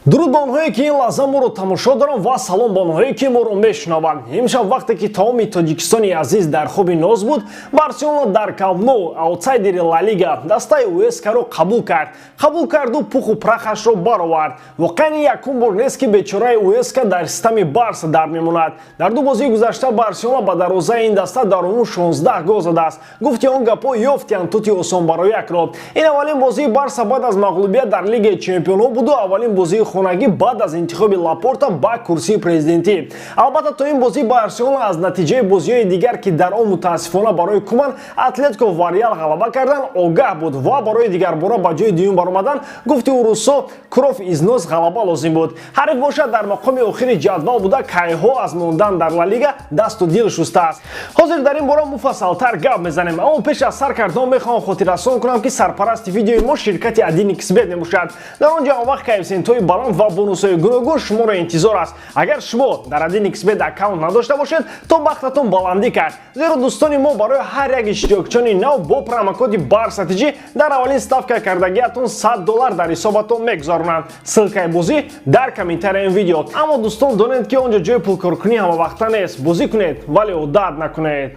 Дуруд ба онҳое, ки ин лаҳза моро тамошо доранд, ва салом ба онҳое, ки моро мешунаванд. Имшаб, вақте ки тамоми Тоҷикистони азиз дар хоби ноз буд, Барселона дар Камп Ноу аутсайдери Ла Лига, дастаи Уэскаро қабул кард. Қабул карду пуху прахашро баровард. Воқеан, ин якум бор нест, ки бечораи Уэска дар систами Барса дар мемонад. Дар ду бозии гузашта Барселона ба дарвозаи ин даста дар умум 16 гол задааст. Гуфти он гапҳо, ёфтиянд тути осонбароякро. Ин аввалин бозии Барса баъд аз мағлубият дар Лигаи чемпионҳо буду аввалин бозии хонагӣ баъд аз интихоби Лапорта ба курсии президентӣ. Албатта, то ин бозӣ Барселона аз натиҷаи бозиҳои дигар, ки дар он мутаассифона барои Куман Атлетико ва Реал ғалаба карданд, огаҳ буд ва барои дигарбора ба ҷои дуюм баромадан, гуфти урусо, кровь из нос, ғалаба лозим буд. Ҳариф бошад, дар мақоми охири ҷадвал буда, кайҳо аз мондан дар Ла Лига дасту дил шустааст. Ҳозир дар ин бора муфассалтар гап мезанем, аммо пеш аз сар кардан мехоҳам хотиррасон кунам, ки сарпарасти видеои мо ширкати 1xBet мебошад. Дар он ҷо ҳамвақт коэффисиентҳои баланд ва бонусҳои гуногун шуморо интизор аст. Агар шумо дар 1xBet аккаунт надошта бошед, то бахтатон баландӣ кард, зеро дӯстони мо барои ҳар як иштирокчони нав бо промокоди БАРСАТИҷӣ дар аввалин ставка кардагиатон 100 доллар дар ҳисобатон мегузаронанд. Ссылкаи бозӣ дар комментарияи ин видео. Аммо, дӯстон, донед, ки он ҷо ҷои пулкоркунӣ ҳамавақта нест. Бозӣ кунед, вале одат накунед.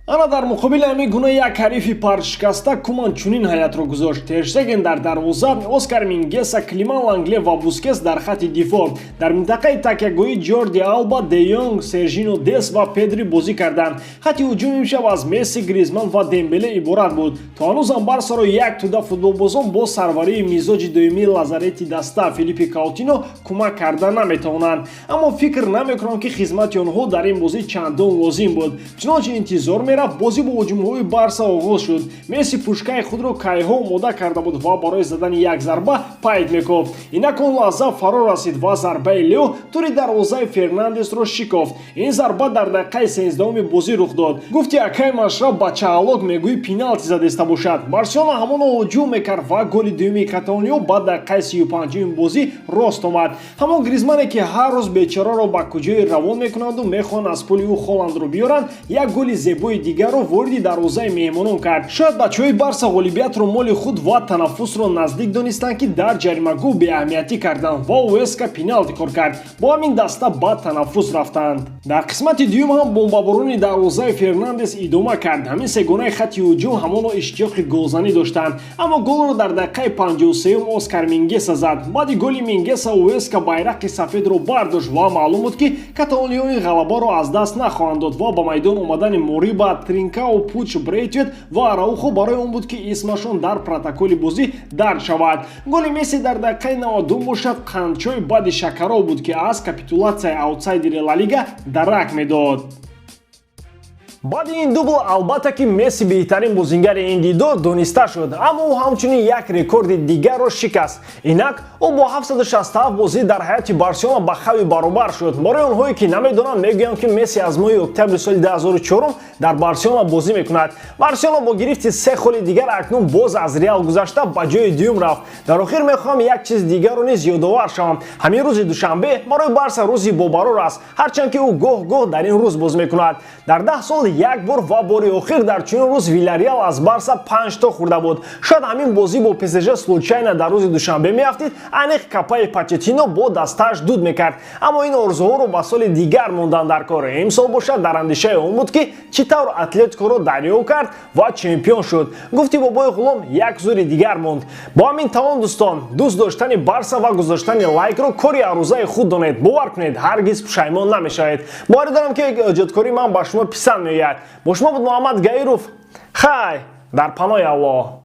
Ана дар муқобили ҳамин гуна як ҳарифи паршикаста Куман чунин ҳайатро гузошт: Терштеген дар дарвоза, Оскар Мингеса, Климан Лангле ва Бускес дар хати дифоъ. Дар минтақаи такягоҳӣ Ҷорди Алба, Де Йонг, Сержино Дес ва Педри бозӣ карданд. Хати ҳуҷум имшаб аз Месси, Гризман ва Дембеле иборат буд. То ҳанӯзам Барсаро як тӯда футболбозон бо сарварии мизоҷи доимии лазарети даста Филиппи Каутино кӯмак карда наметавонанд, аммо фикр намекунам, ки хизмати онҳо дар ин бозӣ чандон лозим буд. Чунончи интизор мерафт, бозӣ бо ҳуҷумҳои Барса оғоз шуд. Месси пушкаи худро кайҳо омода карда буд ва барои задани як зарба пайд мекофт. Инак он лаҳза фаро расид ва зарбаи Лео тури дарвозаи Фернандесро шикофт. Ин зарба дар дақиқаи 13-уми бозӣ рух дод. Гуфти акай Машраф, ба чаалок мегӯӣ пеналти задеста бошад. Барселона ҳамоно ҳуҷум мекард ва голи дуюми каталониё ба дақиқаи 35-уми бозӣ рост омад. Ҳамон Гризмане, ки ҳар рӯз бечораро ба куҷое равон мекунанду мехоҳанд аз пули ӯ Холандро биёранд, як голи зебои дигарро вориди дарвозаи меҳмонон кард. Шояд бачаҳои Барса ғолибиятро моли худ ва танаффусро наздик донистанд, ки дар ҷаримагоҳ беаҳамиятӣ карданд ва Уэска пеналти кор кард. Бо ҳамин даста ба танаффус рафтанд. Дар қисмати дуюм ҳам бомбаборони дарвозаи Фернандес идома кард. Ҳамин сегонаи хати ҳуҷум ҳамоно иштиёқи голзанӣ доштанд, аммо голро дар дақиқаи 53-ум Оскар Мингеса зад. Баъди голи Мингеса Уэска байрақи сафедро бардошт ва маълум буд, ки каталониё ин ғалабаро аз даст нахоҳанд дод ва ба майдон омадани Мориба, Тринкао, Пуч, Брейтвет ва Араухо барои он буд, ки исмашон дар протоколи бозӣ дарҷ шавад. Голи Месси дар дақиқаи 92 бошад, қандчои баъди шакаров буд, ки аз капитулатсияи аутсайдери Ла Лига дарак медод. Баъди ин дубл, албатта, ки Месси беҳтарин бозингари ин дидор дониста шуд, аммо ӯ ҳамчунин як рекорди дигарро шикаст. Инак ӯ бо 767 бозӣ дар ҳайати Барселона ба Хави баробар шуд. Барои онҳое, ки намедонанд, мегӯям, ки Месси аз моҳи октябри соли 2004 дар Барселона бозӣ мекунад. Барселона бо гирифти се холи дигар акнун боз аз Реал гузашта, ба ҷои дуюм рафт. Дар охир мехоҳам як чиз дигарро низ ёдовар шавам. Ҳамин рӯзи душанбе барои Барса рӯзи бобарор аст, ҳарчанд ки ӯ гоҳ-гоҳ дар ин рӯз бозӣ мекунад. Дар 10 сол як бор ва бори охир дар чунин рӯз Вилареал аз Барса панҷто хӯрда буд. Шояд ҳамин бозӣ бо ПСЖ случайно дар рӯзи душанбе меафтид, аниқ капаи Почетино бо дастааш дуд мекард. Аммо ин орзуҳоро ба соли дигар мондан дар кор. Имсол бошад, дар андешаи он буд, ки чӣ тавр Атлетикоро дарё кард ва чемпион шуд. Гуфти бобои ғулом, як зури дигар монд. Бо ҳамин тамом, дӯстон. Дӯст доштани Барса ва гузоштани лайкро кори арӯзаи худ донед. Бовар кунед, ҳаргиз пушаймон намешавед. Боварӣ дорам, ки эҷодкории ман ба шумо писанд меояд. Бо шумо буд Муҳаммад Гаиров. Хай, дар паноҳи Аллоҳ.